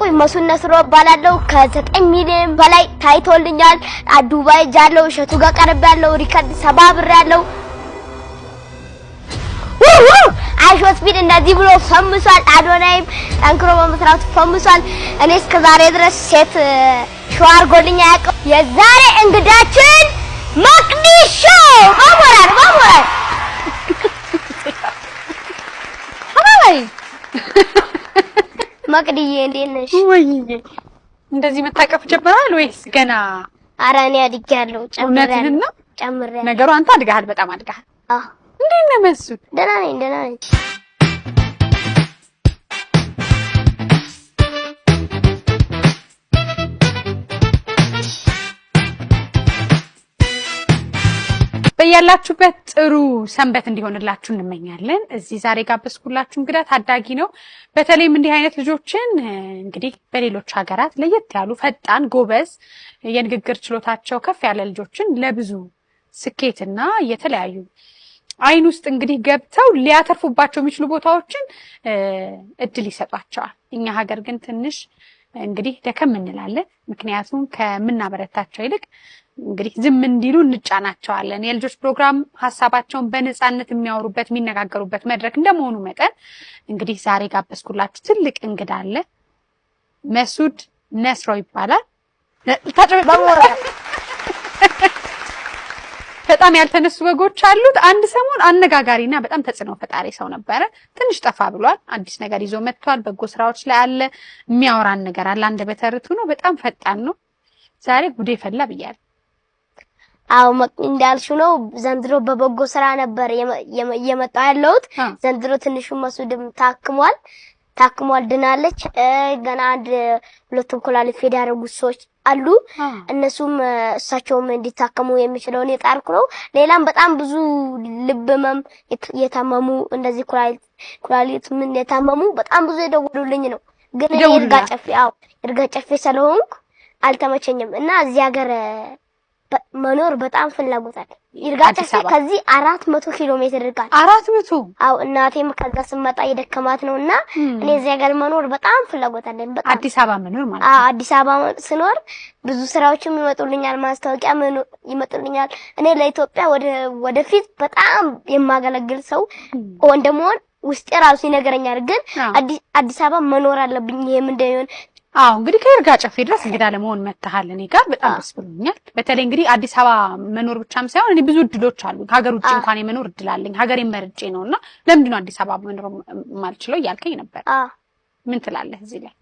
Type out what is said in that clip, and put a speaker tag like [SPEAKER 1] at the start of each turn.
[SPEAKER 1] ለማታውቁኝ መሱድ ነስሮ እባላለሁ። ከ9 ሚሊዮን በላይ ታይቶልኛል። ዱባይ ሄጃለሁ፣ እሸቱ ጋር ቀርቤያለሁ፣ ሪከርድ ሰባብሬያለሁ። አይሾ ስፒድ እንደዚህ ብሎ ፈምሷል። አዶናይም ጠንክሮ በመስራቱ ፈምሷል። እኔ እስከ ዛሬ ድረስ ሴት show አድርጎልኝ አያውቅም። የዛሬ እንግዳችን መቅዲሾ በሞራል በሞራል።
[SPEAKER 2] አይ።
[SPEAKER 1] መቅድዬ፣ እንዴት ነሽ?
[SPEAKER 2] ወይዬ፣ እንደዚህ መታቀፍ ጀምረሃል ወይስ ገና?
[SPEAKER 1] ኧረ እኔ አድጌያለሁ።
[SPEAKER 2] እውነትህን
[SPEAKER 1] ጨምሬያለሁ።
[SPEAKER 2] ነው?
[SPEAKER 1] ጨምሬያለሁ።
[SPEAKER 2] ነገሩ አንተ አድገሃል፣ በጣም አድገሃል።
[SPEAKER 1] አዎ።
[SPEAKER 2] እንዴት ነህ መሱድ?
[SPEAKER 1] ደህና ነኝ፣ ደህና ነኝ።
[SPEAKER 2] በያላችሁበት ጥሩ ሰንበት እንዲሆንላችሁ እንመኛለን። እዚህ ዛሬ ጋበዝኩላችሁ እንግዳ ታዳጊ ነው። በተለይም እንዲህ አይነት ልጆችን እንግዲህ በሌሎች ሀገራት ለየት ያሉ ፈጣን፣ ጎበዝ፣ የንግግር ችሎታቸው ከፍ ያለ ልጆችን ለብዙ ስኬትና የተለያዩ አይን ውስጥ እንግዲህ ገብተው ሊያተርፉባቸው የሚችሉ ቦታዎችን እድል ይሰጧቸዋል። እኛ ሀገር ግን ትንሽ እንግዲህ ደከም እንላለን። ምክንያቱም ከምናበረታቸው ይልቅ እንግዲህ ዝም እንዲሉ እንጫናቸዋለን። የልጆች ፕሮግራም ሀሳባቸውን በነፃነት የሚያወሩበት፣ የሚነጋገሩበት መድረክ እንደመሆኑ መጠን እንግዲህ ዛሬ ጋበዝኩላችሁ ትልቅ እንግዳ አለ። መሱድ ነስሮ ይባላል።
[SPEAKER 1] በሞራል።
[SPEAKER 2] በጣም ያልተነሱ ወጎች አሉት። አንድ ሰሞን አነጋጋሪና በጣም ተጽዕኖ ፈጣሪ ሰው ነበረ። ትንሽ ጠፋ ብሏል። አዲስ ነገር ይዞ መጥቷል። በጎ ስራዎች ላይ አለ። የሚያወራን ነገር አለ። አንደበተ ርቱዕ ነው። በጣም ፈጣን ነው። ዛሬ ጉዴ ፈላ ብያለሁ።
[SPEAKER 1] አዎ፣ መቅዲ፣ እንዳልሽው ነው። ዘንድሮ በበጎ ስራ ነበር እየመጣሁ ያለሁት። ዘንድሮ ትንሹ መሱድም ታክሟል ታክሟል፣ ድናለች። ገና አንድ ሁለቱም ኩላሊት fail ያደረጉት ሰዎች አሉ። እነሱም እሳቸውም እንዲታከሙ የሚችለውን የጣርኩ ነው። ሌላም በጣም ብዙ ልብ ህመም የታመሙ፣ እንደዚህ ኩላሊት ምን የታመሙ በጣም ብዙ የደወሉልኝ ነው። ግን እኔ ይርጋ
[SPEAKER 2] ይደውሉልሃል?
[SPEAKER 1] ጨፌ፣ አዎ፣ ይርጋ ጨፌ ስለሆንኩ አልተመቸኝም እና እዚህ ሀገር መኖር በጣም ፍላጎት አለ። ይርጋ
[SPEAKER 2] አዲስ
[SPEAKER 1] ጨፌ
[SPEAKER 2] አበባ?
[SPEAKER 1] ከዚህ 400 ኪሎ ሜትር ይርቃል።
[SPEAKER 2] 400?
[SPEAKER 1] አዎ፣ እናቴም ከዛ ስመጣ የደከማት ነው እና እኔ እዚህ ሀገር መኖር በጣም ፍላጎት አለኝ። በጣም።
[SPEAKER 2] አዲስ አበባ መኖር ማለት
[SPEAKER 1] አዎ።
[SPEAKER 2] ነው።
[SPEAKER 1] አዲስ አበባ ስኖር ብዙ ስራዎችም ይመጡልኛል፣ ማስታወቂያ ይመጡልኛል። እኔ ለኢትዮጵያ ወደፊት በጣም የማገለግል ሰው እንደመሆን ውስጤ ራሱ ይነግረኛል። ግን አዲስ አበባ መኖር አለብኝ። ይሄም እንደሚሆን
[SPEAKER 2] አዎ፣ እንግዲህ ከይርጋ ጨፌ ድረስ እንግዳ ለመሆን መጥተሃል እኔ ጋር፣ በጣም ደስ ብሎኛል። በተለይ እንግዲህ አዲስ አበባ መኖር ብቻም ሳይሆን እኔ ብዙ እድሎች አሉ። ከሀገር ውጭ እንኳን የመኖር እድል አለኝ። ሀገሬን መርጬ ነው እና ለምንድን ነው አዲስ አበባ መኖር የማልችለው እያልከኝ ነበር። ምን ትላለህ እዚህ ላይ?